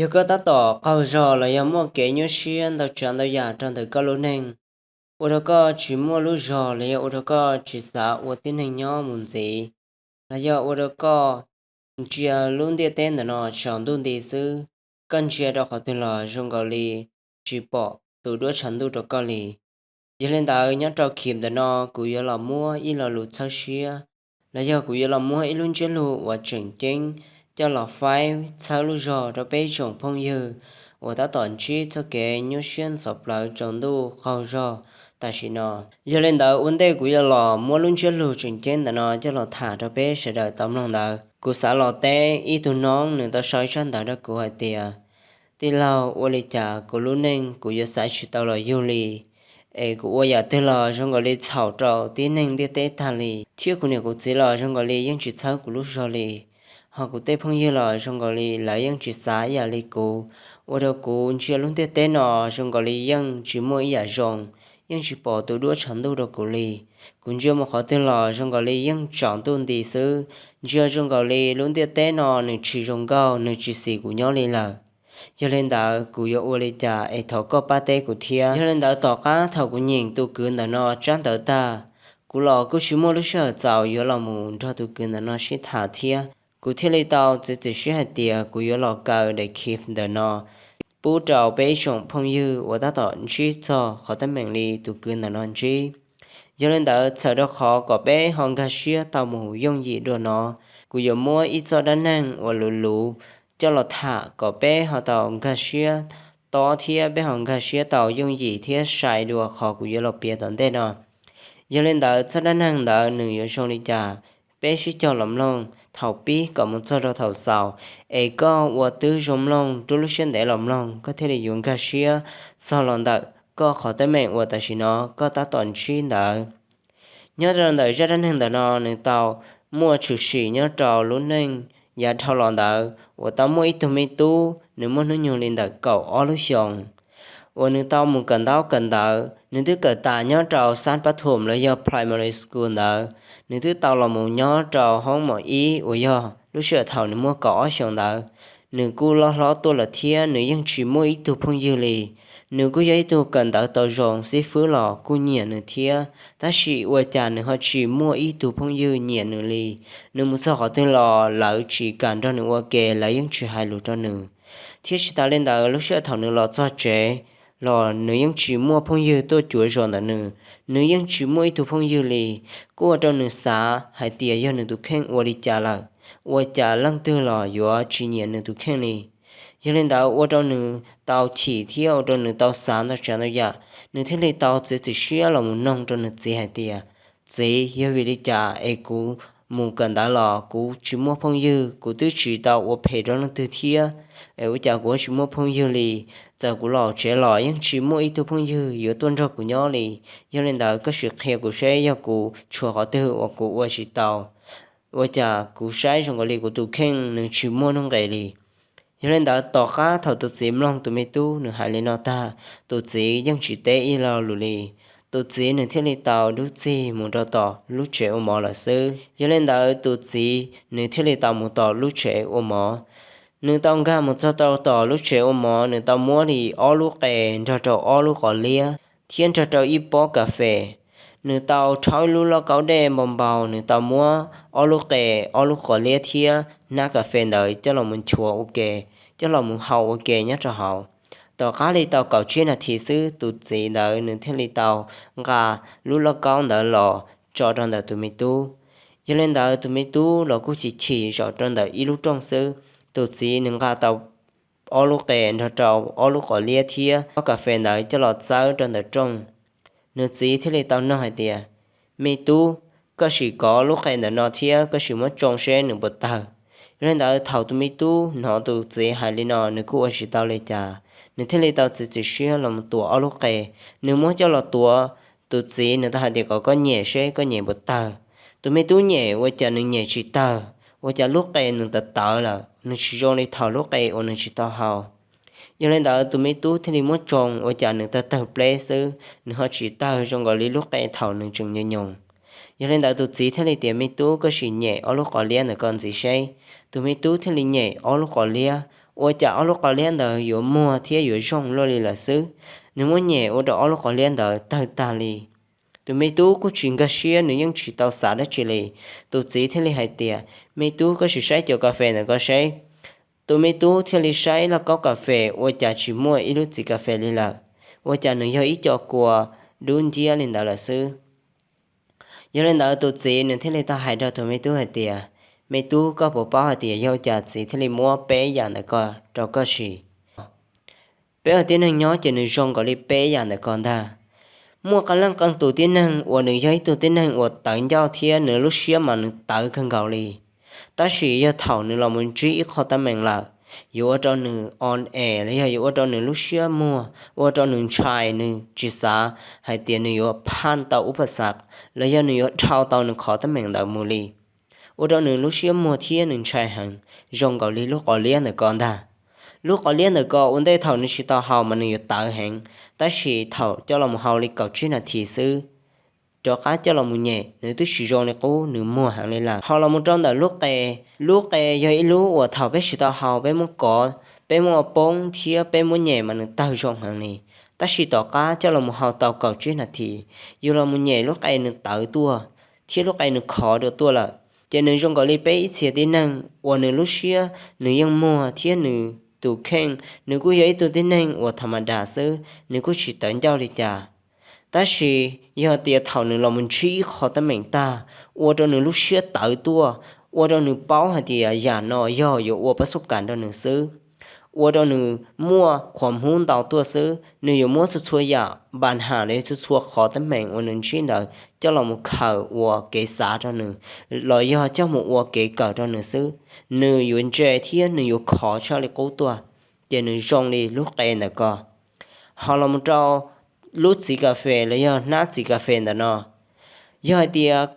Yog koj tab tom qaug zog los yog muaj kev nyuaj siab ntau tsav ntau yam rau ntawm koj lub neej, ua rau koj tsis muaj lub zog los yog ua rau koj tsis xav ua tib neeg nyob mus ntxiv, los yog ua rau koj ntsia lub ntiaj teb ntawm no tsaus ntuj nti xwb, koj ntsia rau qhov twg los zoo nkaus li tsis pom tus duab tshav ntuj rau koj li. Yog li ntawd nyob rau clip ntawm no kuv yuav los muab ib lo lus txhawb siab, los yog kuv yuav los muab ib lub ntsiab lus uas tseem ceeb coj los faib txhawb lub zog rau peb tsoom phooj ywg uas tab tom ntsib txoj kev nyuaj siab ntxhov plawv tsaus ntuj qaug zog tam sim no. Yog li ntawd ua ntej kuv yuav los muab lub ntsiab lus tseem ceeb ntawm no coj los tham rau peb sawv daws tau mloog ntawd, kuv xav los teb ib tug noob nws tau sau ib tsab ntawv rau kuv hais tias, tij laug, ua li cas kuv lub neej kuv yuav xaiv tsis tau los yug li, es kuv ua yam twg los zoo nkaus li txhaum rau tib neeg ntiaj teb tag li, thiab kuv niam kuv txiv los zoo nkaus li yeej tsis txhawb kuv lub zog li, ho kuv tej phooj ywg los zoo nkaus li lawv yeej tsis xav ib yam li kuv, ua rau kuv ntsia lub ntiaj teb no zoo nkaus li yeej tsis muaj ib yam zoo, yeej tsis pom tus duab tshav ntuj rau kuv li. Kuv ntsia mus qhov twg los zoo nkaus li yeej tsaus ntuj nti xwb, ntsia zoo nkaus li lub ntiaj teb no nws tsis zoo nkauj, nws tsis xis kuv nyob li lawm. Yog li ntawd kuv yuav ua li cas es thov koj pab teb kuv thiab. Yog li ntawd tom qab thaum kuv nyeem tus kwv ntawm no tsab ntawv tag, kuv los kuj tsis muaj lub sij hawm txaus yuav los mus nrog tus kwv ntawm no sib tham thiab, kuv thiaj li tau txiav txim siab hais tias kuv yuav los kaw daim clip ntawm no pub rau peb ib tsoom phooj ywg uas tab tom ntsib txog qhov teeb meem li tus kwv ntawm no ntsib. Yog li ntawd txhawm rau qhov kom peb ho nkag siab tau mus yooj yim dua no, kuv yuav muab ib txoj dab neeg uas luv luv coj los tham kom peb ho tau nkag siab tob thiab peb ho nkag siab tau yooj yim thiab sai dua qhov kuv yuav los piav tom ntej no. Yog li ntawd txoj dab neeg ntawd nws yuav zoo li cas, peb sib cog los mloog thaum pib kom mus txog rau thaum xaus, es koj ua tib zoo mloog rub lub siab ntev los mloog koj thiaj li yuav nkag siab txog los ntawm koj qhov teeb meem uas tam sim no koj tab tom ntsib ntawd. Nyob rau ntawm zaj dab neeg ntawm no nws tau muaj tshwm sim nyob rau lub neej yav dhau los ntawd uas tau muaj ib tug me tub nws muaj hnub nyoog li ntawm kaum ob lub xyoos, uas nws tau mus kawm ntaub kawm ntawv, nws twb kawm tas nyob rau xab pab thum los yog primary school ntawd, nws twb tau los mus nyob rau hoob mom ib uas yog lub sij hawm thaum nws muaj kaum ob xyoos ntawd. Nws kuj loj hlob tuaj lawm thiab nws yeej tsis muaj ib tug phooj ywg li. Nws kuj yog ib tug kawm ntawv tau zoo, xib fwb los kuj nyiam nws thiab, tab sis ua cas nws ho tsis muaj ib tug phooj ywg nyiam nws li. Nws mus txog qhov twg los lawv tsis kam nrog nws ua ke, lawv yeej tsis hais lus rau nws. Thiab tsis tas li ntawd, lub sij hawm thaum nws los txog tsev los nws yeej tsis muaj phooj ywg tuaj cuav zos ntawm nws, nws yeej tsis muaj ib tug phooj ywg li. Kuj ua rau nws xav hais tias yog nws tus kheej ua li cas lawm, ua cas leej twg los yuav tsis nyiam nws tus kheej li. Yog li ntawd ua rau nws tau chim thiab ua rau nws tau xav ntau tsav ntau yam, nws thiaj li tau txiav txim siab los mus noog rau nws txiv hais tias, txiv, yog vim li cas es kuv mus kawm ntawv los kuv tsis muaj phooj ywg, kuv twb tsis tau ua phem rau leej twg thiab, es ua cas kuv tsis muaj phooj ywg li? Txawm kuv los tsev los yeej tsis muaj ib tug phooj ywg yuav tuaj nrog kuv nyob li. Yog li ntawd koj sim qhia kuv seb yog kuv tshuav qhov twg uas kuv ua tsis tau, ua cas kuv saib zoo nkaus li kuv tus kheej nws tsis muaj nuj nqis li. Yog li ntawd tom qab thaum tus txiv mloog tus me tub nws hais li no tag, tus txiv yeej tsis teb ib lo lus li. Tus txiv nws thiaj li tau dub txig mus rau tom lub tsev ua mov lawm xwb. Yog li ntawd tus txiv nws thiaj li tau mus tom lub tsev ua mov. Nws tau nkag mus txog rau tom lub tsev ua mov, nws tau muab li ob lub qe nrog rau ob lub qos liab thiab nrog rau ib pob kas fes. Nws tau rhaub ib lub lauj kaub dej npau npau, nws tau muab ob lub qe, ob lub qos liab thiab hnab kas fes ntawd coj los mus nchuav ua ke, coj los mus hau ua ke nyob rau hauv. Tom qab li tau kaum tsib nas this xwb, tus txiv ntawd nws thiaj li tau nqa lub lauj kaub ntawd los tso rau ntawm tus me tub. Yog li ntawd tus me tub los kuj chim chim zaum rau ntawm ib lub rooj xwb. Tus txiv nws nqa tau ob lub qe nrog rau ob lub qos liab thiab ob kas fes ntawd coj los txawb rau ntawm rooj. Nws txiv thiaj li tau nug hais tias, me tub, koj sim kov lub qe ntawm no thiab koj sim muab tsoo seb nws puas tawg. Yog li ntawd thaum tus me tub hnov tus txiv hais li no nws kuj ua tsis tau li cas, nws thiaj li tau txiav txim siab los mus tuav ob lub qe. Nws muab coj los tuav, tus txiv nws tau hais tias kom koj nyem seb koj nyem puas tawg. Tus me tub nyem ua cas nws nyem tsis tawg, ua cas lub qe nws tawv tawv lawm, nws tsis zoo li thaum lub qe uas nws tsis tau hau. Yog li ntawd tus me tub thiaj li muab tsoo ua cas nws tawg tawg pleb xwb, nws ho tsis tawg zoo nkaus li lub qe thaum nws tseem nyoos nyoos. Yog li ntawd tus txiv thiaj li tias, me tub, koj sim nyem ob lub qos liab ntawm ko ntxiv seb. Tus me tub thiaj li nyem ob lub qos liab, Ua cas ob lub qos liab ntawd yuav muag thiab yuav zoo luaj li lawm xwb. Nws muab nyem ua rau ob lub qos liab ntawd tawg tag li. Tus me tub kuj tsis nkag siab, nws yeej tsis tau xav dab tsi li. Tus txiv thiaj li hais tias, Me tub, koj sim saib cov kas fes ntawm ko seb. Tus me tub thiaj li saib laj kaub kas fes, ua cas tsis muaj ib lub txiv kas fes li lawm. Ua cas nws yog ib co kua dub nciab li ntawd lawm xwb. Yog li ntawd tus txiv nws thiaj li tau hais rau tus me tub hais tias, Me tub, koj puas paub hais tias yog ua cas txiv thiaj li muab peb yam ntawm ko rau koj sim? Peb ua tib neeg nyob ces nws zoo nkaus li peb yam ntawm ko ntag. Muaj qee leej qee tus tib neeg uas nws yog ib tug tib neeg uas tawv ncauj thiab nws lub siab mas nws tawv kawg nkaus li. Tab sis yog thaum nws los mus ntsib ib qho teeb meem lawm, yuav ua rau nws on es los yog yuav ua rau nws lub siab muag, ua rau nws ntshai, nws tsis xav hais tias nws yuav phaj tau ub pas xav, los yog nws yuav dhau tau nws qhov teeb meem ntawd mus li, ua rau nws lub siab muag thiab nws ntshai heev, zoo nkaus li lub qos liab ntawm ko ntag. Lub qos liab ntawm ko ua ntej thaum nws tsis tau haus mas nws yuav tawv heev, tab sis thaum coj los mus haus li kaum tsib nas this xwb, rov qab coj los mus nyem nws twb tsis zoo li qub, nws muag heev li lawm. Ho los mus rau ntawm lub qe, lub qe yog ib lub uas thaum peb tsis tau haus peb muab kov, peb muab ua poob thiab peb muab nyem mas nws tawg zoo heev li. Tab sis tom qab coj los mus haus tau kaum tsib nas this, yus los mus nyem lub qe nws tawv tuaj, thiab lub qe nws khov dua tuaj lawm. Ces nws zoo nkaus li peb ib txhia tib neeg uas nws lub siab nws yeej muag thiab nws tus kheej nws kuj yog ib tug tib neeg uas tha ma das xwb, nws kuj tsis tawv ncauj li cas. Tab sis yog tias thaum nws los mus ntsib ib qho teeb meem tag, ua rau nws lub siab tawv tuaj, ua rau nws paub hais tias yam no yog yuav ua pab xub kam rau nws xwb, ua rau nws muaj qhuas hmub ntau tuaj xwb, nws yuav muab txhua txhua yam npa nham los yog txhua txhua qhov teeb meem uas nws ntsib ntawd coj los mus khaws ua kev xav rau nws, los yog coj mus ua kev kawm rau nws xwb. Nws yuav ntse thiab nws yuav khov tshaj li qub tuaj, ces nws zoo li lub qe ntawm ko. Ho los mus rau lub txiv kas fes los yog hnab txiv kas fes ntawm no, yog hais tias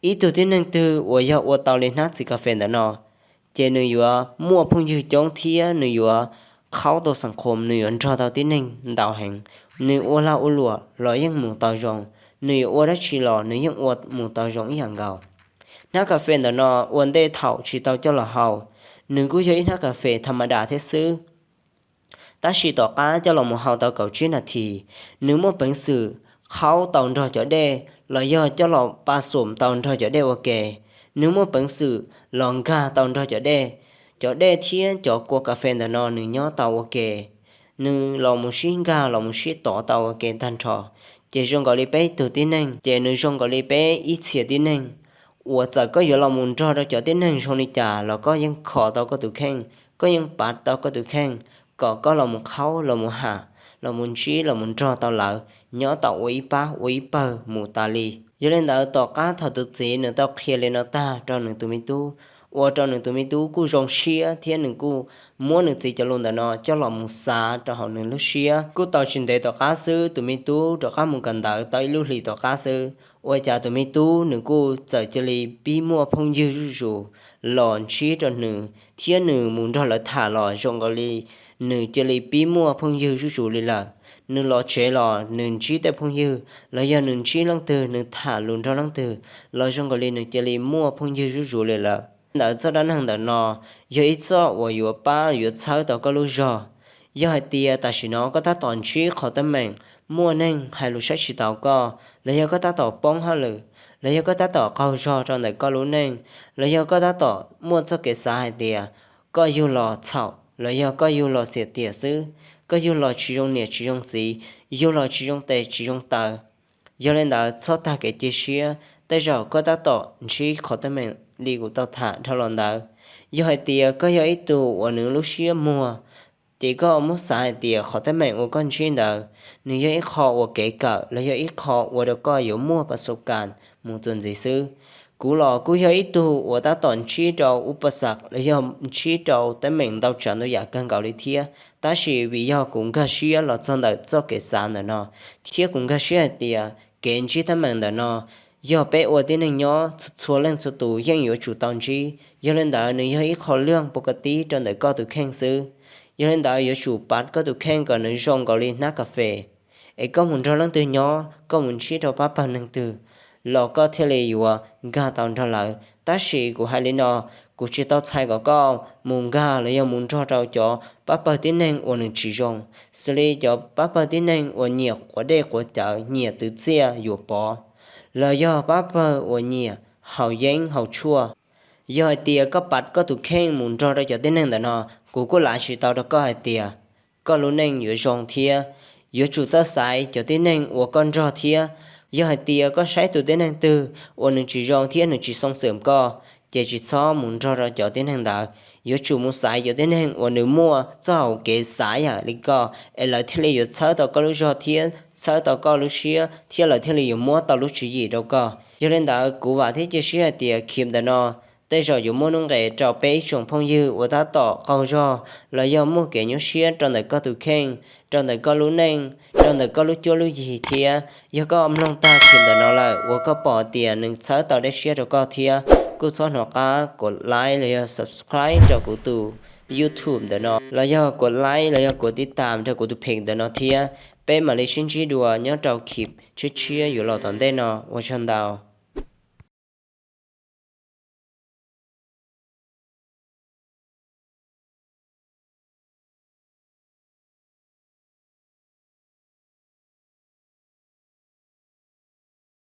ib tug tib neeg twg uas yog ua tau li hnab txiv kas fes ntawm no, ces nws yuav muaj phooj ywg coob thiab nws yuav qhaub tau xeem qhum, nws yuav nrog tau tib neeg ntau heev. Nws ua lag ua luam los yeej mus tau zoo, nws yuav ua dab tsi los nws yeej ua mus tau zoo ib yam nkaus. Hnab kas fes ntawm no ua ntej thaum tsis tau coj los haus, nws kuj yog ib hnab kas fes tha ma das thiab xwb. Tab sis tom qab coj los mus haus tau kaum tsib nas this, nws muaj peev xwm qhaub tau nrog cov dej los yog coj los pa xum tau nrog cov dej ua ke. Nws muaj peev xwm los nkag tau nrog cov dej, cov dej thiab cov kua kas fes ntawm no nws nyob tau ua ke. Nws los mus sib nkag los mus sib tov tau ua ke tag nrho. Ces zoo nkaus li peb tug tib neeg, ces nws zoo nkaus li peb ib txhia tib neeg, uas txawm koj yuav los mus nrog rau cov tib neeg zoo li cas los koj yeej khov tau koj tus kheej, koj yeej pav tau koj tus kheej, kom koj los mus qhaub los mus ham, los mus ntsib los mus nrog tau lawv, nyob tau ua ib pab ua ib pawg mus tas li. Yog li ntawd tom qab thaum tus txiv nws tau qhia li no tag rau nws tus me tub, ua rau nws tus me tub kuj zoo siab thiab nws kuj muab nws txiv cov lus ntawm no coj los mus xav rau hauv nws lub siab. Kuj tau tsis ntev tom qab xwb tus me tub rov qab mus kawm ntawv tau ib lub hlis tom qab xwb, ua cas tus me tub nws kuj txawm cia li pib muaj phooj ywg zuj zus los ntsib rau nws, thiab nws mus nrog lawv tham los zoo nkaus li nws cia li pib muaj phooj ywg zuj zus li lawm. Nws los tsev los nws ntsib tej phooj ywg, los yog nws ntsib leej twg nws tham lus nrog leej twg los zoo nkaus li nws cia li muaj phooj ywg zuj zus li lawm. Ntawd txoj dab neeg ntawm no yog ib txoj uas yuav pab yuav txhawb tau koj lub zog. Yog hais tias tam sim no koj tab tom ntsib qhov teeb meem, muaj neeg hais lus saib tsis taus koj, los yog koj tab tom poob hauj lwm, los yog koj tab tom qaug zog rau ntawm koj lub neej, los yog koj tab tom muaj txoj kev xav hais tias koj yug los txhaum, los yog koj yug los xiam tiam xwb, koj yug los tsis zoo niam tsis zoo txiv, yug los tsis zoo tes tsis zoo taw. Yog li ntawd txhob tag kev cia siab, tej zaum koj tab tom ntsib qhov teeb meem li kuv tau tham dhau los ntawd. Yog hais tias koj yog ib tug uas nws lub siab muag, ces koj muab xav hais tias qhov teeb meem uas koj ntsib ntawd, nws yog ib qho uas kev kawm los yog ib qho ua rau koj yuav muaj pas xub kas mus txuas ntxiv xwb. Kuv los kuj yog ib tug uas tab tom ntsib rau ub pas xav los yog ntsib rau teeb meem ntau tsav ntau yam kawg nkaus li thiab, tab sis vim yog kuv nkag siab los txog ntawm txoj kev xav ntawm no, thiab kuv nkag siab hais tias kev ntsib teeb meem ntawm no, yog peb ua tib neeg nyob txhua txhua leej txhua tus yeej yuav tsum tau ntsib. Yog li ntawd nws yog ib qho lwaj pov ka tib rau ntawm koj tus kheej xwb. Yog li ntawd yuav tsum pav koj tus kheej kom nws zoo nkaus li hnab kas fes, es koj mus nrog leej twg nyob, koj mus ntsib rau pab pawg neeg twg los koj thiaj li yuav nkag tau nrog lawv. Tab sis kuv hais li no, Kuv tsis tau txhais kom koj mus nkag los yog mus nrog rau cov pab pawg tib neeg uas nws tsis zoo, xws li cov pab pawg tib neeg uas nyiam quav dej quav cawv, nyiam twv txiaj yuam pov, los yog pab pawg uas nyiam haus yeeb haus tshuaj. Yog hais tias koj pam koj tus kheej mus nrog rau cov tib neeg ntawm no, kuv kuj lav tsis tau rau koj hais tias koj lub neej yuav zoo thiab. Yuav tsum txawj xaiv cov tib neeg uas koj nrog thiab. Yog hais tias koj saib tus tib neeg twg uas nws tsis zoo thiab nws tsis xoo xwm koj, ces tsis txhob mus nrog rau cov tib neeg ntawd. Yuav tsum mus xaiv cov tib neeg uas nws muaj txoj hau kev xav yam li koj, es lawv thiaj li yuav txhawb tau koj lub zog thiab txhawb tau koj lub siab, thiab lawv thiaj li yuav muab tau lub tswv yim rau koj. Yog li ntawd, kuv vam thiab cia siab hais tias clip ntawm no tej zaum yuav muaj nuj nqes rau peb ib tsoom phooj ywg uas tab tom qaug zog los yog muaj kev nyuaj siab rau ntawm koj tus kheej, rau ntawm koj lub neej, rau ntawm koj lub cuab lub yig thiab. Yog koj mloog tag clip ntawm no lawm uas koj pom tias nws txhawb tau dej siab rau koj thiab, kuj txhob hnov qab kuv like los yog subscribe rau kuv tus YouTube ntawm no, los yog kuv like los yog kuv tib tam rau kuv tus pheem ntawm no thiab. Peb mam li sib ntsib dua nyob rau clip tshiab tshiab yuav los tom ntej no. Ua tsaug ntau.